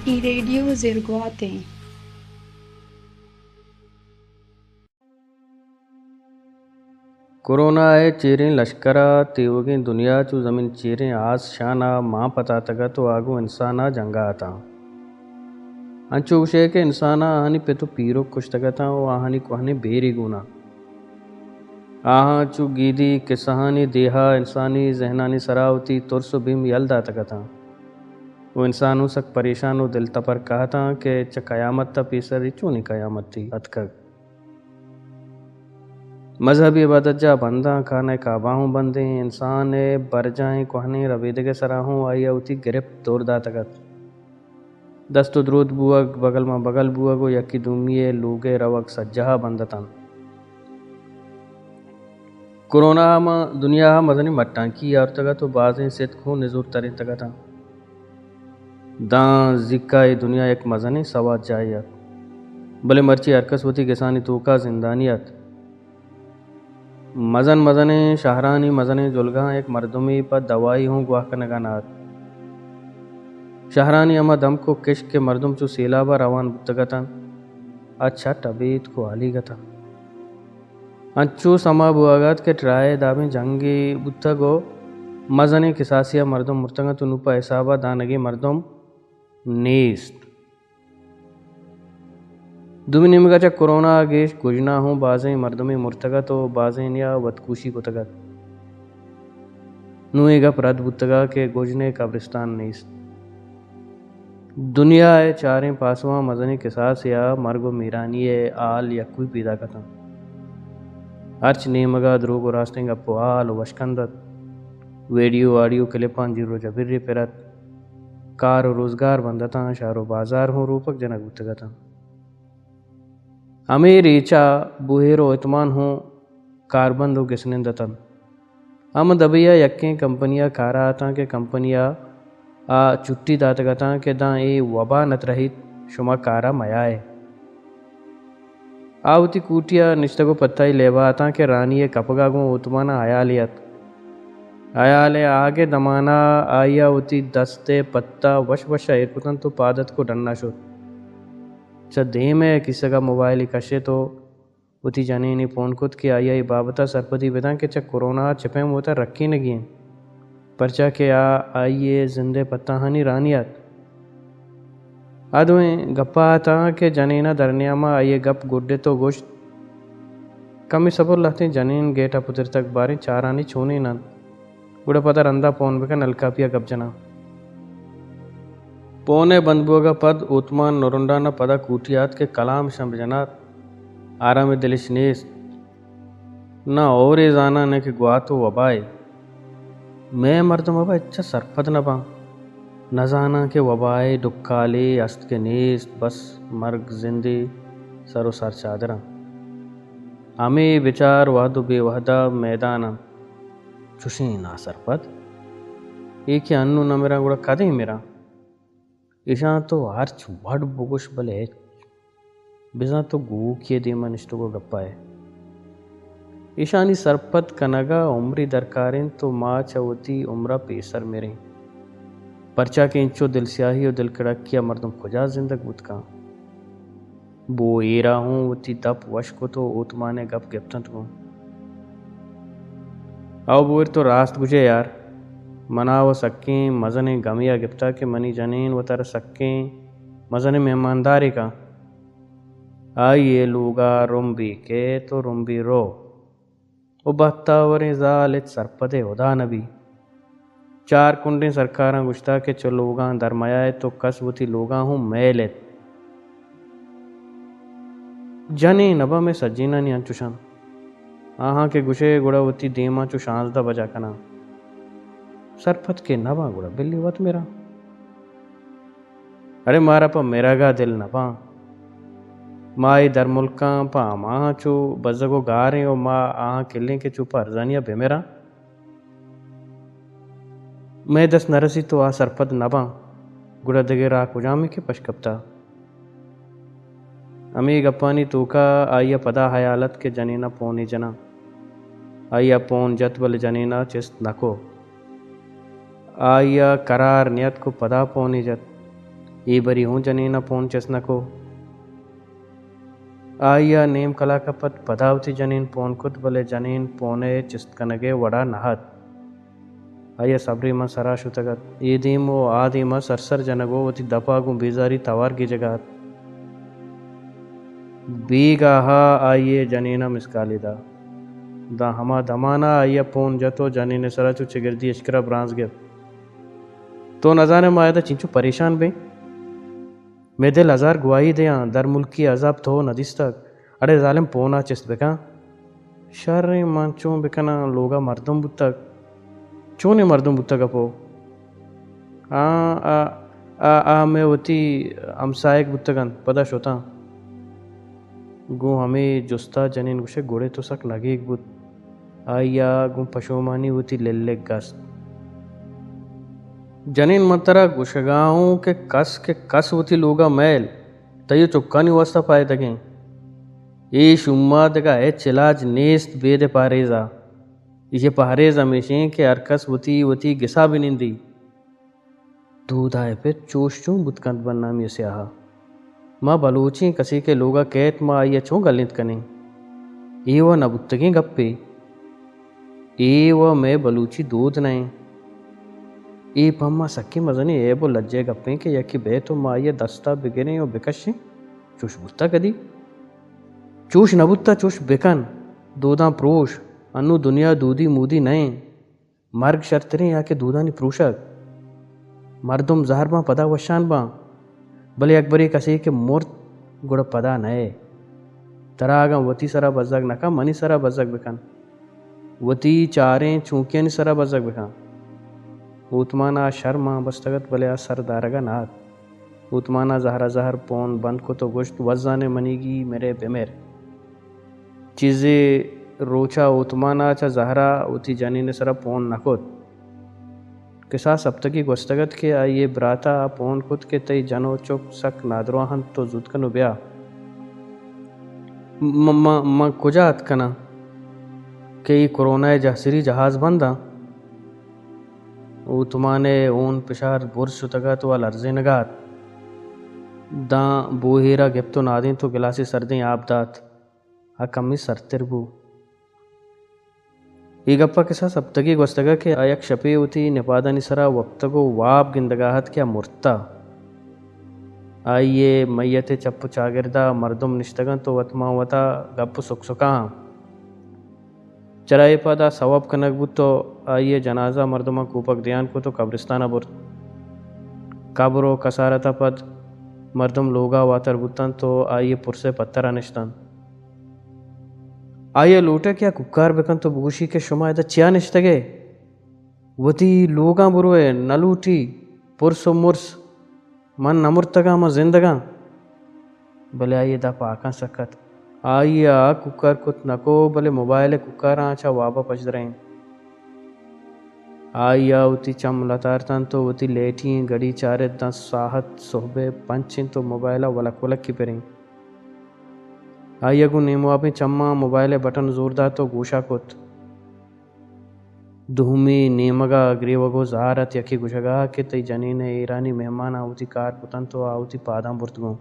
اے ریڈیو زرگوات ایں۔ کورونا ءِ چیریں لشکر ءَ تیوگیں دنیا چو زمین چیریں آس شان ءَ مان پتاتگ ات ءُ آ گوں انسان ءَ جنگ ءَ اتاں۔ انچو گوشئے کہ انسان ءَ آہانی پت ءُ پیرک کشتگ اتاں ءُ آہانی کوہنیں بیرے گون ات۔ آہاں چو گیدی کسہانی دیہا انسانی ذہنانی سرا وتی ترس ءُ بیم یل داتگ اتاں ءُ انسان اوں سک پریشان ءُ دل تپر کہتاں کہ چہ قیامت ءَ پیسر اے چونیں قیامتے اتکگ۔ مذہبی عبادت جاہ بنداں، خانہ کعبہ ہوں بندیں، انسان ءِ برجاہیں کوہنیں ربیدگ ءِ سرا ہوں آئی ءَ وتی گرپت دور داتگ ات۔ دست ءُ دروت بوگ، بگل ماں بگل بوگ ءُ یکے دومی ءِ لوگ ءَ روگ سجہا بند اتنت۔ کورونا ءَ ماں دنیا ءَ مزنیں مٹانکی آرتگ ات ءُ بازیں ستک ہوں نزور ترینتگ اتاں۔ داں زیکا اے دنیا یک مزنیں سوات جاہے ات، بلے مرچی ہرکس وتی گسانی توکا زندانی ات۔ مزن مزنیں شہرانی مزنیں جلگہاں یک مردمے پہ دوائی ہوں گواہ کنگا نہ ات۔ شہرانی ہما دمک ءُ کشک کہ مردم چو سیلابا روان بوتگ اتنت، آ چٹ ابیتک ءُ ہالیگ اتنت۔ انچو سما بوہگ ات کہ ٹرائے دابیں جنگے بوتگ ءُ مزنیں کساسے ءَ مردم مرتگ انت ءُ نوں پہ حساب ءَ دانگیں مردم نیست۔ دومی نیمگ ءَ چہ کورونا ءَ گیش گژنا ہوں بازیں مردمے مرتگ ات ءُ بازینے ءَ وتکوشی کتگ ات۔ نوں اے گپ رد بوتگ ات کہ گژن ءِ قبرستان نیست۔ دنیا ءِ چاریں پاسواں مزنیں کساسے ءَ مرگ ءُ میرانی ءِ ہال یکوئی پیداک اتنت۔ ہرچ نیمگ ءَ دروگ ءُ راستیں گپ ءُ ہال ءُ وشکند ات۔ ویڈیو آڈیو کلپاں جیر ءُ جبرے پر ات۔ کار ءُ روزگار بند اتاں، شہر ءُ بازار ہوں روپک جنگ بوتگ اتاں۔ ہمے ریچ ءَ بوہیر ءُ اتمان ہوں کاربند ءُ گسنند اتنت۔ ہم دبئی ءَ یکیں کمپنی ءَ کار ءَ اتاں کہ کمپنی ءَ آ چھٹی داتگ اتاں کہ داں اے وبا نہ ترہیت، شما کار ءَ میائے۔ آ وتی کوٹی ءَ نشتگ ءُ پتائی لیب ءَ اتاں کہ رانی ءِ کپگ ءَ گوں اوتمان ءَ ہیالے ات۔ ہیال ءِ آہگ ءِ دمان ءَ آئی ءَ وتی دست ءِ پت ءَ وش وش ءَ ایر کتنت ءُ پاد اتک ءُ ڈن ءَ شت۔ چہ دیم ءِ کیسگ ءَ موبائلے کشت ءُ وتی جنین ءَ پون کت کہ آئی ءَ اے بابت ءَ سرپدی بدنت کہ چہ کورونا ءَ چہ پیم وت ءَ رکینگی انت، پرچا کہ آ آئی ءِ زند ءِ پتاہانی رانی ات۔ آ دوئیں گپ ءَ اتاں کہ جنین ءَ درنیام ءَ آئی ءِ گپ گڈت ءُ گوشت، کمے صبر۔ لہتیں جنین گیٹ ءَ پترتگ، باریں چارانی چونین انت۔ گڑا پدا رندا پون بکن، الکاپی ءَ گپ جناں۔ پون ءِ بند بوگ ءَ پد اوتمان نرنڈان ءَ پدا کوٹی ءَ ات کہ کلام اشاں بجنات، آرام ءِ دل اش نیست۔ نہ ہورے زاناں نہ کہ گوات ءُ وبائے۔ مئے مردم ابا ہچ ءَ سرپد نہ باں۔ نہ زاناں کہ وبائے ڈکالے است کہ نیست، بس مرگ زندے سر ءُ سر چادراں۔ ہمے بچار وہد ءُ بے وہد ءَ میدان انت۔ چشیں ناسرپد۔ اے کہ انوں نہ مراں گڑا کدیں مراں؟ ایشاں تو ہرچ وڑ بگوش بلے ہچ۔ بزاں تو گوکی ءِ دیم ءَ نشتگ ءُ گپ ءَ ئے۔ ایشانی سرپد کنگ ءَ عمرے درکار انت ءُ ما چہ وتی عمر ءَ پیسر مریں۔ پرچا کہ انچو دلسیاہی ءُ دلکڑکی ءَ مردم کجا زندگ بوت کن؟ بو ایرا ہوں وتی دپ وش کت ءُ اوتمان ءِ گپ گپت انت گوں۔ او بوئر تو راست گوشے یار، منا و سکیں مزنیں گمے ءَ گپتا کہ منی جنین وتارا سکیں مزنیں مہماندارے کن۔ آئی ءِ لوگا رمبے کیت و رمبے رو۔ و بہتاوریں زال ہچ سرپدے ہدا نہ بی۔ چار کنڈیں سرکاراں گوشتا کہ چو لوگاں در میائیت و کس وتی لوگاں ہوں میل ایت۔ جنین ابا مئے سجینانی انچوش انت۔ آہاں کہ گوشے گڑا وتی دیماں چو شانزدہ بجا کناں۔ سرپد کہ نہ باں گڑا بلی وت مراں۔ اڑے مارا پہ مرگ ءَ دل نہ باں۔ ما اے درملکاں پہ ہماہاں چو بزگ و گاریں و ما آہاں کلیں کہ چو پہ ارزانی ءَ بہ مراں۔ مئے دست نہ رسیت و آ سرپد نہ باں، گڑا دگہ راہ کجامیں کہ پش کپتہ؟ ہمے گپانی توکا آئی ءَ پدا ہیال ات کہ جنین ءَ پونے جناں۔ آئی ءَ پون جت بلے جنین ءَ چست نہ کو۔ آئی ءَ کرار نیتک و پدا پونے جت۔ اے بری ہوں جنین ءَ پون چست نہ کو۔ آئی ءَ نیم کلاک ءَ پد پدا وتی جنین پون کت، بلے جنین پون ءِ چست کنگ ءِ وڑ ءَ نہ ات۔ آئی ءَ سبری من سرا شتگ ات۔ اے دیم ءُ آ دیم ءَ سر سر جنگ ءُ وتی دپ ءَ گوں بیزاری توار گیجگ ءَ ات۔ بیگاہ ءَ آئی ءِ جنین ءَ مسکالے دات۔ داں ہما دمان ءَ آئی ءَ پون جت ءُ جنین ءِ سرا چو چگردی اشکر ءَ برانز گپت۔ تو نزانئے ما ادا چنچو پریشان بیں؟ مئے دل ہزار گواہی دیاں، درملکی عذاب تو نہ دیستگ۔ اڑے ظالم پون ءَ چست بکن۔ شریں، من چون بکناں؟ لوگ ءَ مردم بوتگ۔ چونیں مردم بوتگ اپو؟ آ، آ، آ، آ مئے وتی ہمساہگ بوتگ انت، پدا شتاں۔ گوں ہمے جست ءَ جنین گوشئے، گڑے تو سک نگیگ بوت۔ آئی ءَ گوں پشومانی وتی للک گست۔ جنین، من ترا گوشگ ءَ اوں کہ کس کہ کس وتی لوگ ءَ مئیل، تئی ءُ چکانی واستا پائدگیں۔ اے شوم ءَ دگہ ہچ علاج نیست بید پہریز ءَ۔ ایشی پہریز ہمیش ایں کہ ہر کس وتی وتی گس ءَ بہ نندی۔ دود ءَ پت چوش چون بوت کنت بنامی ءِ سیاہ ءَ؟ ما بلوچیں، کسے کہ لوگ ءَ کیت، ما آئی ءَ چون گلینت کنیں؟ اے وَ نہ بوتگیں گپے۔ اے وَ مئے بلوچی دود نہ ایں۔ اے پہ ما سکیں مزنیں عیب ءُ لجہ ءِ گپیں کہ یکے بیت ءُ ما آئی ءَ دست ءَ بگریں ءُ بکشیں۔ چوش بوتہ کدی؟ چوش نہ بوتہ، چوش بکن۔ دوداں پروش۔ انوں دنیا دودی مودی نہ ایں۔ مرگ شرتریں یا کہ دودانی پروشگ؟ مردم زہر باں، پدا وشان باں، بلے یک برے کسے کہ مرت، گڑا پدا نئے۔ ترا اگاں وتی سرا بزگ نہ کن، منی سرا بزگ بکن۔ وتی چاریں چونکیانی سرا بزگ بکن۔ اوتمان ءَ شر مان بستگ ات، بلے آ سر دارگ ءَ نہ ات۔ اوتمان ءَ زہر ءَ زہر پون بند کت ءُ گوشت، وزان ءَ منیگی مرے بمر۔ چیزے روچ ءَ اوتمان ءَ چہ زہر ءَ وتی جنین ءِ سرا پون نہ کت۔ کساس ہپتگے گوستگ ات کہ آئی ءِ برات ءَ پون کت کہ تئی جن ءُ چک سک نادراہ انت، تو زوت کن ءُ بیا۔ م-، م-، من کجا اتک کناں کہ اے کرونا ءِ جہسری جہاز بند آں؟ اوتمان ءِ ہون پشار برز شتگ ات ءُ آ لرزینگ ءَ ات۔ داں بوہیر ءَ گپت ءُ نادینت ءُ گلاسے سردیں آپ دات۔ آ کمے سرتر بو۔ اے گپ ءَ کساس ہپتگے گوستگ ات کہ آ یک شپے وتی نپادانی سرا وپتگ ءُ واب گندگ ءَ ات کہ آ مرتہ۔ آئی ءِ میت ءِ چپ ءُ چاگرد ءَ مردم نشتگ انت ءُ وت ماں وت ءَ گپ ءُ سک سکاں۔ چرا اے پد آ سوب کنگ بوت ءُ آئی ءِ جنازہ مردماں کوپگ دیان کت ءُ قبرستان ءَ برت۔ قبر ءُ کسارت ءَ پد مردم لوگ ءَ واتر بوت انت ءُ آئی ءِ پرس ءِ پتر ءَ نشت انت۔ آئی ءَ لوٹت کہ آ کوکار بکنت ءُ بگوشی کہ شما ادا چیا نشتگ ئے؟ وتی لوگاں بروئے، نہ لوٹی پرس ءُ مرس۔ من نہ مرتگاں، من زندگاں۔ بلے آئی ءِ دپ ہاکاں سک ات۔ آئی ءَ کوکار کت نہ کو، بلے موبائل ءِ کوکاراں چہ واب ءَ پچ درائینت۔ آئی ءَ وتی چم لتارتنت ءُ وتی لیٹی ئیں گھڑی چارت، داں ساہت سہب ءِ پنچ انت ءُ موبائل ءَ ولک ولکی پرینت۔ آئی ءَ گوں نیموابیں چماں موبائل ءِ بٹن زور دات ءُ گوش ءَ کت۔ دومی نیمگ ءَ گریوگ ءُ زہر ات، یکے گوشگ ءَ کہ تئی جنین ءِ ایرانی مہماناں وتی کار کتنت ءُ آ وتی پاداں برت گوں۔